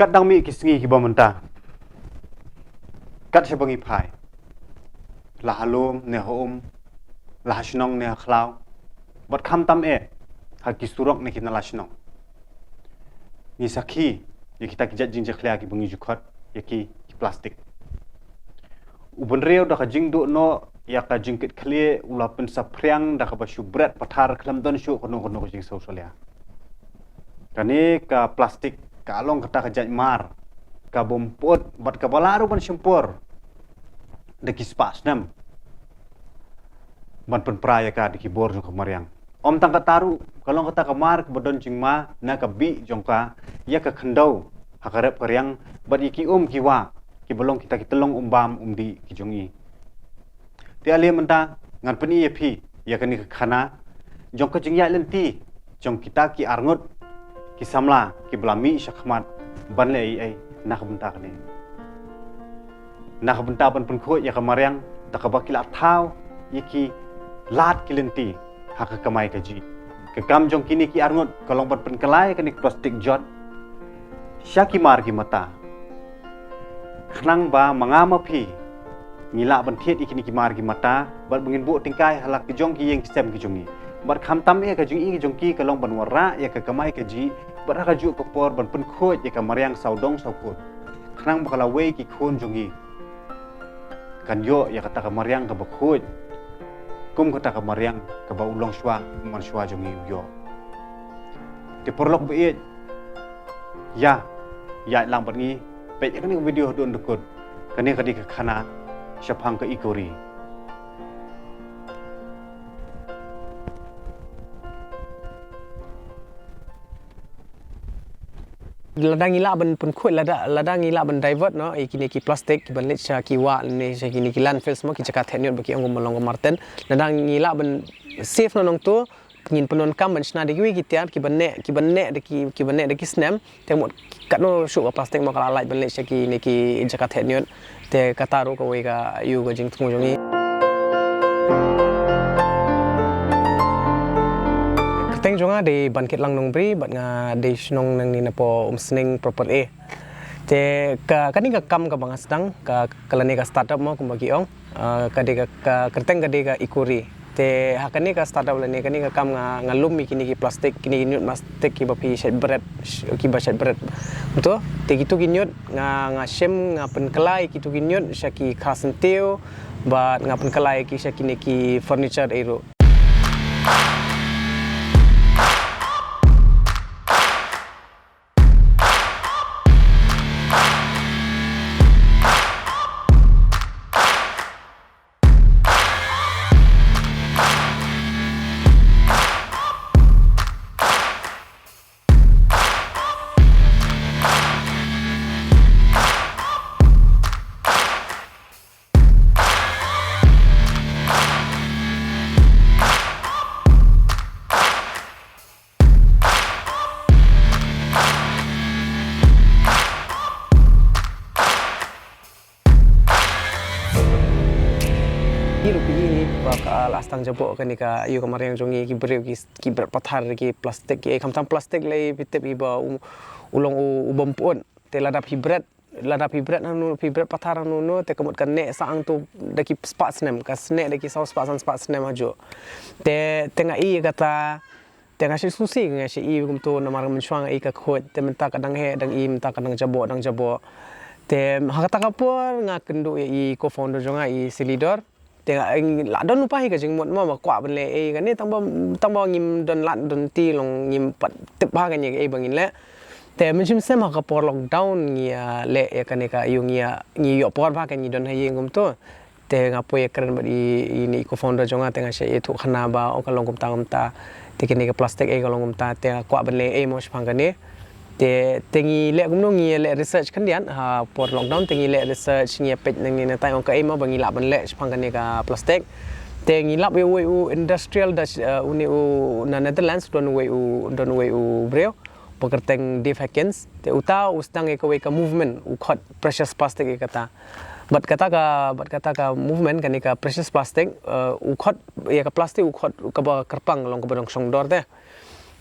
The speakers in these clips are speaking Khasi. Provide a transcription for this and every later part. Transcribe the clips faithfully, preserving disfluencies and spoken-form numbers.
Kat dang mih ki sngi kiba mynta, kat shaba ngi phai, la ha lum ne ha um, la ha shnong ne ha khlaw, bad khamtam eh ha ki surok ne ki nala shnong, ngi sakhi ïa kita ki jait jingjakhlia kiba ngi ju khot ïa ki, ki plastik. U bynriew da ka jingduh noh ïa ka jingkitkhlieh u la pynsaphriang da kaba shu bret pathar khlem don shuh kano kano ka jingsngewsih. Kane ka plastik ka long kata ka jait mar ka bym pyut bad kaba lah ruh ban shim por da ki spah snem ban pynpra ïa ka da ki bor jong ka mariang. Ym tang kata ruh, ka long kata ka mar kaba don jingma na ka bih jong ka ïa ka khyndew ha ka rep ka riang bad ïa ki um ki wah kiba long kita ki tyllong um bam um dih ki jong i. Te ale mynta ngan pyni ïa phi ïa kane ka khana jong ka jingïaid lynti jong kita ki arngut ki samla kiba la mih shakhmat ban leh ei ei na ka bynta kane, na ka bynta ban pynkhuid ïa ka mariang da kaba ki la thaw ïa ki lad ki lynti ha ka kamai kajih. Ka kam jong kine ki arngut ka long ban pynkylla ïa kane ka plastik jot sha ki mar ki mata, khnang ba ma nga ma phi ngi lah ban thied ïa kine ki mar ki mata bad ba ngin buh tyngkai ha la ki jong ki ïing ki sem ki jong ngi. Bad khamtam eh ka jingim ki jong ki ka long ban wanrah ïa ka kamai kajih bad ha kajuh ka por ban pynkhuid ïa ka mariang sawdong sawkut, khnang ba ka lawei ki khun jong ngi kan ïoh ïa kata ka mariang kaba khuid kum kata ka mariang kaba u longshuwa u manshuwa jong ngi u ïoh. Te paralok ba ïeit, ïa, ïaid lang bad ngi peit ïa kane ka video haduh haduh kut. Kane ka dei ka khana shaphang ka Eco Ri. Lada ngi lah ban pynkhuid, lada, lada ngi lah ban divert noh ïa kine ki plastik kiban leit sha ki wah ne sha kine ki landfills mo, ki jaka theh ñiut ba ki ong kum ba long ka marten. Lada ngi lah ban save noh nangto, ngin pyndonkam ban shna da kiwei ki tiar kiban neh, kiban neh da ki, kiban neh da ki snem. Te mut katno shuh ka plastik mo ka la lait ban leit sha kine ki jaka theh ñiut. Te kata ruh kawei ka, ïa ka jingthmu jong ngi. Kyrteng jong nga dei Bankitlang Nongbri bad nga dei shnong nangne napoh Umsning Proper A. Te ka, kane ka kam kaba nga sdang ka, ka lane ka startup mo kumba ki ong. Ah, ka dei ka, ka kyrteng ka dei ka Eco Ri. Te ha kane ka startup lane kane ka kam nga, nga lum ïa kine ki plastik, kine ki ñiut plastik kiba phi shait bret, sh-, kiba shait bret. Kumto, te kitu ki ñiut nga, nga shim, nga pynkylla ïa kitu ki ñiut sha ki kha syntiew bad nga pynkylla ïa ki sha kine ki furniture ei ruh. Ïa ruh phi i ba ka la sdang jaboh kane ka, ïa ka mariang jong ngi, ki briew ki, ki bret pathar ki plastik ki, khamtam plastik lei phi tip i ba u, u long u, u bym pyut. Te lada phi bret, lada phi bret hangno, phi bret pathar hangno hangno, te ka mut ka neh sah hangto da ki spah snem, ka neh da ki saw spah san spah snem hajuh. Te, te nga i kata, te nga shu sngewsih, nga shu i kumto namar mynshuwa nga i ka khuid, te mynta ka dang heh, dang i, mynta ka dang jaboh, dang jaboh. Te ha kata ka por nga kynduh ïa i co-founder jong nga i Silidor. Te nga, eh, la don lypa hi ka jingmut mo ba kwah ban leh ei kane, tang ba, tang ba ngim don lad don ti, long ngim pat tip ba ha kane kaei ba ngin leh. Te mynshem shem ha ka por lockdown ngi, ah, leh ïa kane ka, ïa ngi, ah, ngi ïoh por ba ha kane ngi don ha ïing kumto. Te nga poi ïakren bad i, i ne i co-founder jong nga, te nga shah ïathuh khana ba, oh, ka long kumta kumta. Te kane ka plastik ei ka long kumta, te nga kwah ban leh ei mo shaphang kane. Te, te ngi leh kumno, ngi leh research khyndiat ha por lockdown, te ngi leh research, ngi peit nangne natai ong kaei mo ba ngi lah ban leh shaphang kane ka plastik. Te ngi lap ïa uwei u industrial Dutch, eh, une u na Netherlands, don uwei u, don uwei u briew ba kyrteng Dave Hakkins. Te uta u sdang ïa kawei ka movement u khot Precious Plastic ïa kata. Bad kata ka, bad kata ka movement kane ka Precious Plastic, eh, u khot ïa ka plastik u khot kaba kyrpang long kaba dang shong dor te.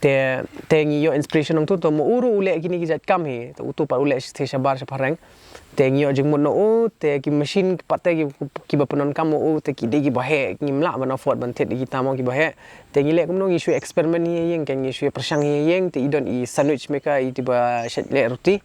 Te, te ngi ïoh inspiration na utu, to ma u ruh u leh kine ki jait kam hi, to utu pat u leh te shabar shaphareng. Te ngi ïoh jingmut na u, te ki machine pat te ki, kiba pyndonkam ma u, te ki dei kiba heh, ngim lah ban afford ban thied ïa kita mo kiba heh. Te ngi leh kumno, ngi shu experiment hi ïing, kan ngi shu pyrshang hi ïing, te i don i sandwich maker, i te ba shait leh roti,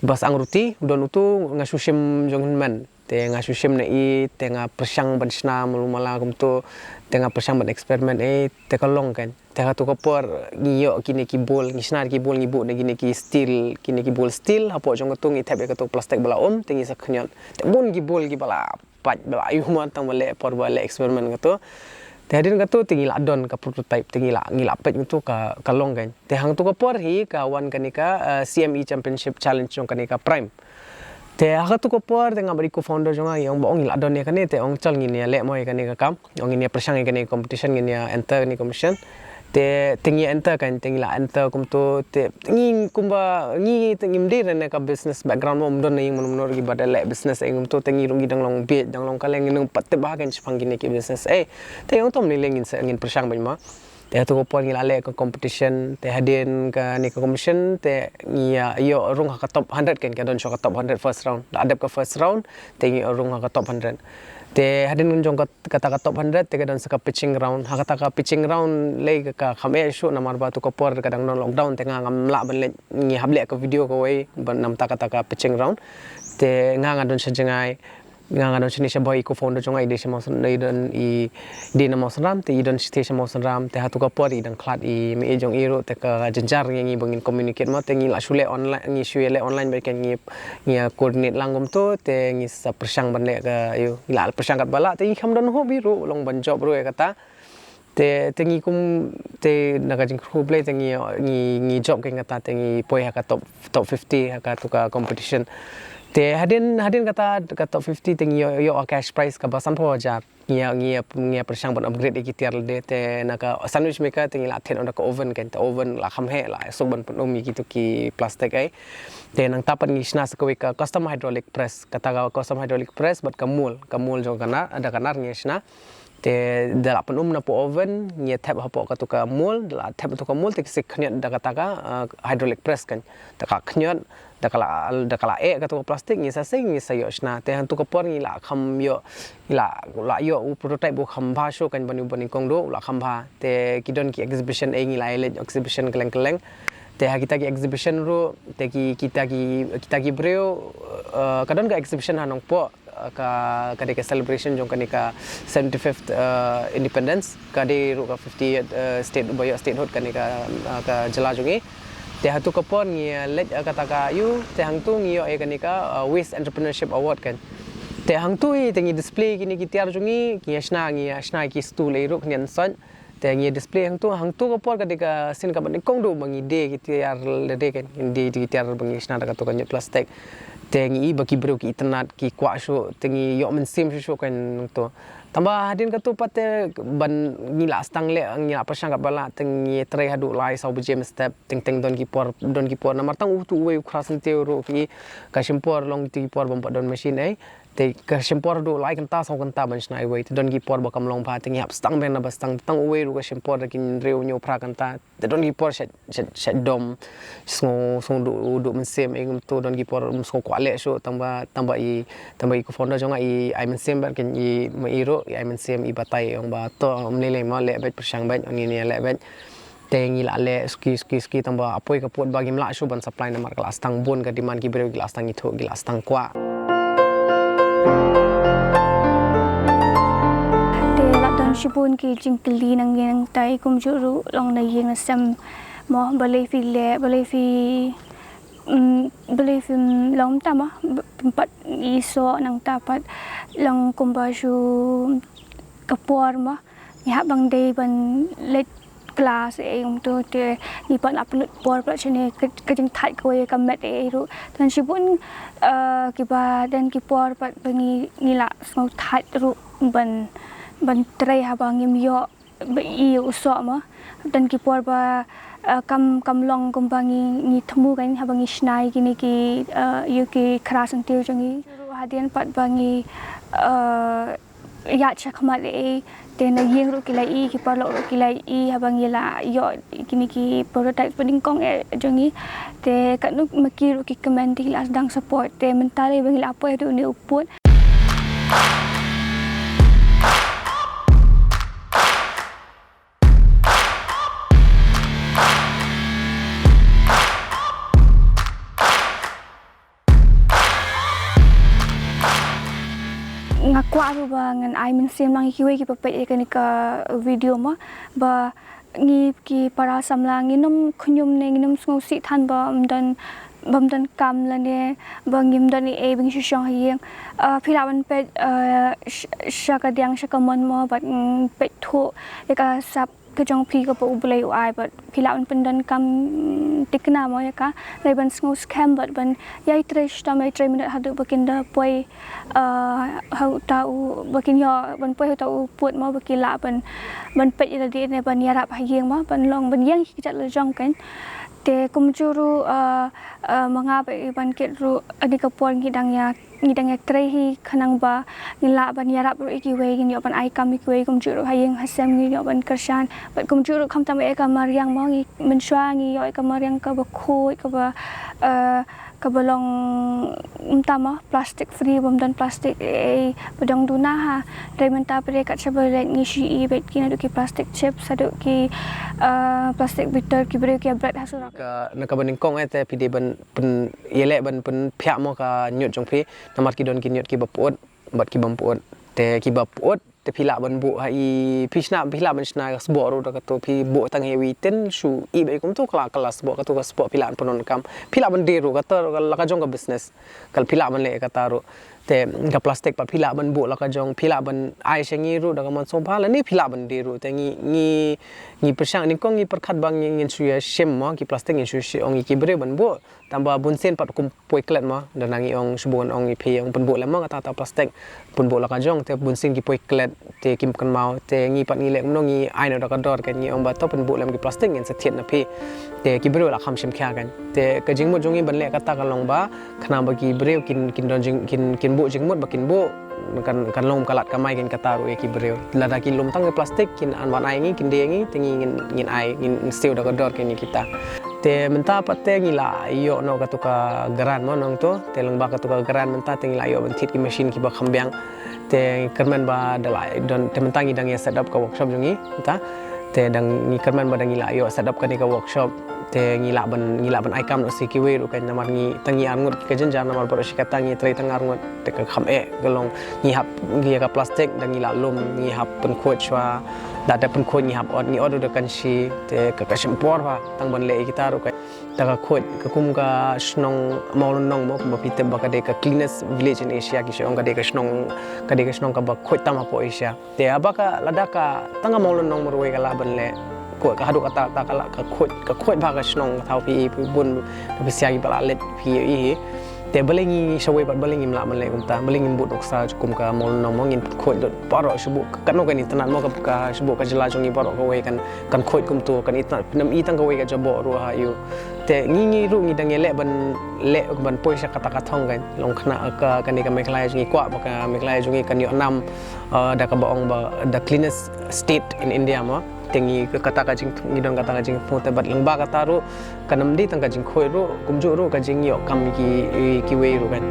ba sdang roti, u don utu, nga shu shim jong hynmen. Te nga shu shim na i, te nga pyrshang ban shna malu mala kumtu, te nga pyrshang ban experiment, eh, te ka long kan. Te ha katu ka por ngi ïoh kine ki bowl, ngi shna ki bowl, ngi buh na kine ki steel, kine ki bowl steel, hapoh jong katu ngi thep ïa katu plastic ba la um, te ngi sa khñiot. Te bun ki bowl kiba la pait, ba la ïuh mo tang ba leh por ba leh experiment katu. Te hadien katu te ngi la don ka prototype, te ngi la, ngi la peit katu ka, ka long kan. Te hangtu ka por hi ka wan kane ka, eh, C M E Championship Challenge jong kane ka Prime. Te ha katu ka por te nga bad i co-founder jong nga, i ong ba ong i la don ïa kane, te ong chal ngin ïa leh mo ïa kane ka kam. Ong ngin ïa pyrshang ïa kane ka competition, ngin ïa enter kane ka competition. Te, te ngi enter kan, te ngi la enter kumtu, te ngi kumba, ngi te ngim dei re na ka business background mo, ym don na ïing mano mano ruh kiba da leh business ïa kumtu, te ngi ruh ngi dang long bieit, dang long kaliang, ngi nang pat tip bha kan shaphang kine ki business. Eh, te ong to ym lei lei, ngin sa, ngin pyrshang beit mo. Te hatu ka por ngi la leh ka competition, te hadien kane ka competition, te ngi ïa ïoh rung ha ka top hundred kan, ka don shuh ka top hundred first round. La dep ka first round, te ngi ïoh rung ha ka top hundred. Te hadien jong ka, kata ka top hundred, te ka don sa ka pitching round. Ha kata ka pitching round lei ka, ka kham eh shuh namar ba tu ka por ka dang don lockdown, te nga ngam lah ban leh, ngi hap leh ka video kawei, ban namar kata ka pitching round. Te nga nga don sha jngai, nga nga don shane sha bhoi, i co-founder jong nga i dei sha Mawsynram, i dei na Mawsynram, te i don shatei sha Mawsynram, te hatu ka por i dang khlad i mei jong i ruh, te ka jynjar ïa ngi ba ngin communicate mo, te ngi la shu leh online, ngi shu ïa leh online bad kan ngi, ngi ïa coordinate lang kumtu, te ngi sa pyrshang ban leh ka, ïoh, ngi la pyrshang katba lah, te ngi kham don hope hi ruh, long ban jop ruh ïa kata. Te, te ngi kum, te na ka jingkyrkhu Blei te ngi, ngi, ngi jop kein kata, te ngi poi ha ka top, top fifty ha katu ka competition. Te hadien, hadien kata ka top fifty te ngi ïoh, ïoh ka cash prize kaba sanphew hajar. Ngi ïa, ngi ïa, ngi ïa pyrshang ban upgrade ïa ki tiar lade, te na ka sandwich maker te ngi la thied noh da ka oven kein, te oven la kham heh, la suk ban pynum ïa kitu ki plastic ei. Te nangta pat ngi shna sa kawei ka custom hydraulic press, kata ka custom hydraulic press bad ka mold, ka mold jong ka nar, da ka nar ngi shna. Te da la pynum na poh oven, ngi ïa thep hapoh katu ka mold, da la thep hatu ka mold, te ki sa khñiot da kata ka, eh, hydraulic press kein. Da ka khñiot, da ka la, da ka la eh katu ka plastic, ngi sa seng, ngi sa ïoh shna. Te hangtu ka por ngi la kham ïoh, ngi la, la ïoh u prototype u kham bha shuh kein ban ïoh ban nyngkong duh, u la kham bha. Te ki don ki exhibition ei ngi la ïa leit exhibition kylleng kylleng. Te ha kita ki exhibition ruh, te ki, kita ki, kita ki briew, eh, ka don ka exhibition ha Nongpoh, ka, ka dei ka celebration jong kane ka seventy-fifth, uh, independence, ka dei ruh ka fiftieth, uh, state, ba ïoh statehood kane ka, uh, ka jylla jong ngi. Te hangtu ka por ngi, uh, leit, uh, kata ka ïu, te hangtu ngi ïoh ïa kane ka, uh, Waste Entrepreneurship Award kein. Te hangtu hi te ngi display kine ki tiar jong ngi, ngi ïa shna, ngi ïa shna ki stool ei ruh, ngi ïa sot. Te ngi display hangtu, hangtu ka por ka dei ka sien kaba nyngkong duh ba ngi die ki tiar lade kein, ngi die ki tiar ba ngi shna da katu ka ñiut plastic. Te ngi i ba ki briew ki itynnad ki kwah shuh, te ngi ïoh mynsiem shuh shuh kein hangtu. Tangba hadien katu pat te ban ngi la sdang leh, ngi la pyrshang katba lah, te ngi trei haduh lai saw baje mynstep, teng teng don ki por, don ki por namar tang utu uwei u khra syntiew ruh ki, ka shim por long tu ki por bym pat don machine ei. Te ka shim por haduh lai kynta saw kynta ban shna iwei. Te don ki por ba kam long bha, te ngi hap sdang biang naba sdang, tang uwei ruh ka shim por da ki hynriew hynñiew phra kynta. Te don ki por shet, shet, shet dom, sngew, sngew duh, duh mynsiem ei kumtu, don ki por ym sngew kwah leh shuh, tangba, tangba i, tangba i co-founder jong nga i ai mynsiem bad kein i, ma i ruh i ai mynsiem, i batai, ong ba to ym lei lei mo, leh beit, pyrshang beit, ong ngin ïa leh beit. Te ngi la leh suki, suki, suki, tangba ha poi ka pud ba ngim lah shuh ban supply namar ka la sdang bun ka demand, ki briew ki la sdang ithuh, ki la sdang kwah. Te la don shibun ki jingkylli na ngi nangta, kumjuh ruh long na ïing na sem mo, balei phi leh, balei phi, mm, balei phim long ta mo, b-, pat i soh nangta pat long kumba shu ka por mo. Ngi hap ban dei ban leit klas ei kumtu, te ngi pat la pynlut por pat shane, ka, ka jingthait kawei ka met ei ruh. Te shibun, eh, kiba don ki por pat ba ngi, ngi la sngewthait ruh ban, ban trei haba ngim ïoh ba i u soh mo. Don ki por ba, eh, kam, kam long kumba ngi, ngi thmu kein haba ngi shna ïa kine ki, eh, ïa ki khra syntiew jong ngi. Ruh hadien pat ba ngi, eh, ïa sha khmat eh, te na ïing ruh ki la i, ki paralok ruh ki la i, haba ngi la ïoh kine ki prototype ba nyngkong eh jong ngi. Te katno ma ki ruh ki kmen te ki la sdang support, te mynta lei ba ngi la poi haduh une u pud. Nga kwah ruh ba ngan ai mynsiem lang ïa kiwei kiba peit ïa kane ka video mo, ba ngi ki para samla ngin ym khñium ne ngin ym sngewsih than ba ym don, ba ym don kam lane ba ngim don ei ei ba ngi shu shong ha ïing. Ah, phi lah ban peit, ah, sh-, sha ka diang sha ka mon mo, bad, mm, peit thuh ïa ka sap ka jong phi kaba U Blei u ai, bad phi lah ban pyndonkam, mm, thikna mo ïa ka, lei ban sngewskhem bad ban ïai trei shitom ïai trei minot haduh ba kin da poi, ah, ha uta u, ba kin ïoh ban poi ha uta u pud mo, ba ki lah ban, ban peit ïa lade ne ban ïarap ha ïing mo, ban long ban ïeng ki jait la jong kan. Te kumjuh ruh, ah, ah, ma nga bad i Bankit ruh, ah, kane ka por ngi dang ïa ngi dang ïa trei hi khnang ba ngin lah ban ïarap ruh ïa kiwei, ngin ïoh ban ai kam ïa kiwei, kumjuh ruh ha ïing ha sem ngin ïoh ban kyrshan. Bad kumjuh ruh khamtam ïa ka mariang mo, ngi mynshuwa ngi ïoh ïa ka mariang kaba khuid, kaba, eh, kaba long mynta mo plastic free, bym don plastic ei ei ba dang duna ha. Dei mynta pat kat shaba leit ngi shu i beit ki naduh ki plastic chips haduh ki, eh, plastic bitter ki briew ki ïa bret ha surok. Ka, na kaba nyngkong eh te phi dei ban pyn, ïaleh ban pynphiah mo ka ñiut jong phi. Namar ki don ki ñiut kiba pyut bad ki bym pyut. Te kiba pyut te phi lah ban buh ha i, phi shna, phi lah ban shna ka sboh ruh da kato, phi buh tang ha i tin shu i beit kumto ka la, ka la sboh, kato ka sboh phi lah ban pyndonkam. Phi lah ban die ruh kato la ka jong ka business. Ka phi lah ban leh kata ruh. Te ka plastic pat phi lah ban buh la ka jong, phi lah ban ai sha ngi ruh da ka mon sngewbha lane phi lah ban die ruh. Te ngi, ngi, ngi pyrshang, nyngkong ngi pyrkhat ba ngi, ngin shu ïa shim mo ki plastic, ngin shu shim, ong ïa ki briew ban buh. Tangba bunsien pat kum poi klet mo, da nang i ong shu bun ong i phi ong pynbuh lem mo kata, kata plastik, pynbuh la ka jong, te bunsien ki poi klet, te kim kynmaw, te ngi pat ngi leh kumno, ngi ai noh da ka dor, kan ngi ong ba to pynbuh lem ki plastik, ngin sa thied na phi. Te ki briew la kham shim khia kan. Te ka jingmut jong ngi ban leh kata ka long ba khnang ba ki briew kin, kin don jing, kin, kin buh jingmut ba kin buh, kan, kan long ka lad kamai kan kata ruh ïa ki briew. Lada ki lum tang ki plastik, kin wan ai ngi, kin die ngi, te ngi ngin, ngin ai, ngin siew da ka dor kan ïa kita. Te mynta pat te ngi la ïoh noh katu ka grant mo nangtu, te lyngba katu ka grant mynta te ngi la ïoh ban thied ki machine kiba kham biang. Te kyrmen ba da la don, te mynta ngi dang ïa set up ka workshop jong ngi mynta. Te dang ngi kyrmen ba dang ngi la ïoh set up kane ka workshop. Te ngi lah ban, ngi lah ban ai kam noh sa ïa kiwei ruh kan, namar ngi tang ngi arngut ki ka jynjar, namar baroh shi katta ngi trei tang arngut, te ka kham eh ka long ngi hap ngi ïa ka plastik, dang ngi la lum ngi hap pynkhuid shuwa, da te pynkhuid ngi hap ot, ngi ot da kan shi, te ka, ka shim por ba tang ban leh ïa kita ruh kan. Da ka khuid, ka kum ka shnong Mawlynnong mo, kumba phi tip ba ka dei ka cleanest village in Asia, ki shu ong ka dei ka shnong, ka dei ka shnong kaba khuid tam hapoh Asia. Te haba ka, lada ka tang ka Mawlynnong marwei ka lah ban leh, ko ka haduh kata, ta ka lah ka khuid, ka khuid bha ka shnong, ka thaw phi, phi bun, phi sia kiba la leit phi ïohi hi. Te balei ngi shawei pat balei ngim lah ban leh kumta, balei ngim bud nuksa kum ka Mawlynnong mo, ngin khuid lut baroh shuh, katno kan itynnad mo ka, ka shuh ka jylla jong ngi baroh kawei kan, kan khuid kumto, kan itynnad, pyndonkam i tang kawei ka jaboh ruh ha ïu. Te ngi, ngi ruh ngi dang ïaleh ban leh ban poi sha kata ka thong kan, long khnang ka, kane ka Meghalaya jong ngi, kwah ba ka Meghalaya jong ngi kan ïoh nam, eh, da kaba ong ba the cleanest state in India mo. Te ngi ka, kata ka jing, ngi don kata ka jingthmu, te bad lyngba kata ruh kan ym dei tang ka jingkhuid ruh, kumjuh ruh ka jingïoh kam ki, kiwei ruh kan.